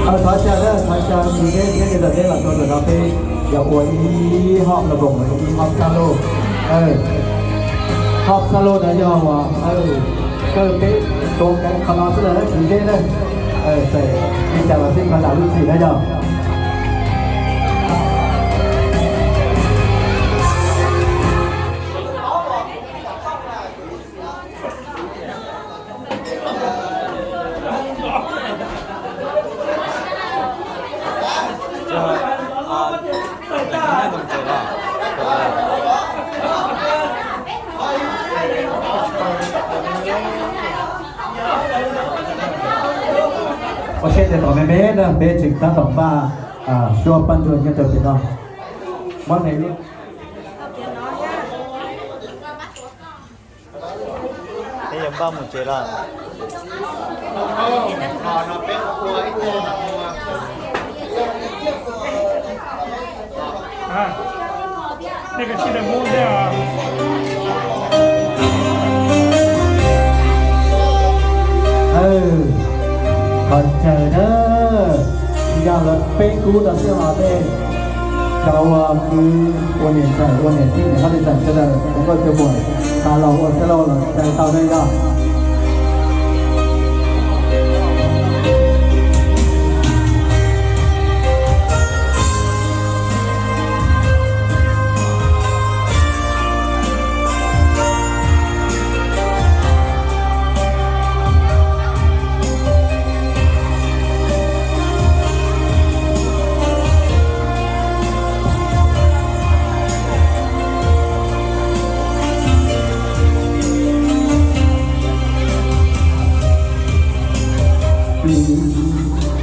Thov caw, thov caw kwv tij thiab niam tais teb los rau ntawm no peb yuav ua ib hom los koom ib hom xa loj. Hom xa loj no yog uas kaw peb tuav kev qhov no xwb lawm kwv tij na. Txawm li cas los xij qhov lam lub txim na yog. Ua siab tias tom me me na peb tseem tab tom npaj suab paj nruag nyob rau pem no. Muab me li. Peb yuav npaj mus tsev lawm. Qhov chaw na, yog lawv peb kub no xwb ho tej cov uas kwv ua niam ntxawm ua niam tij niam hlob niam ntxawm sawv daws cov nkauj cov muam xav los ua xab lauj los caw tau nej yog.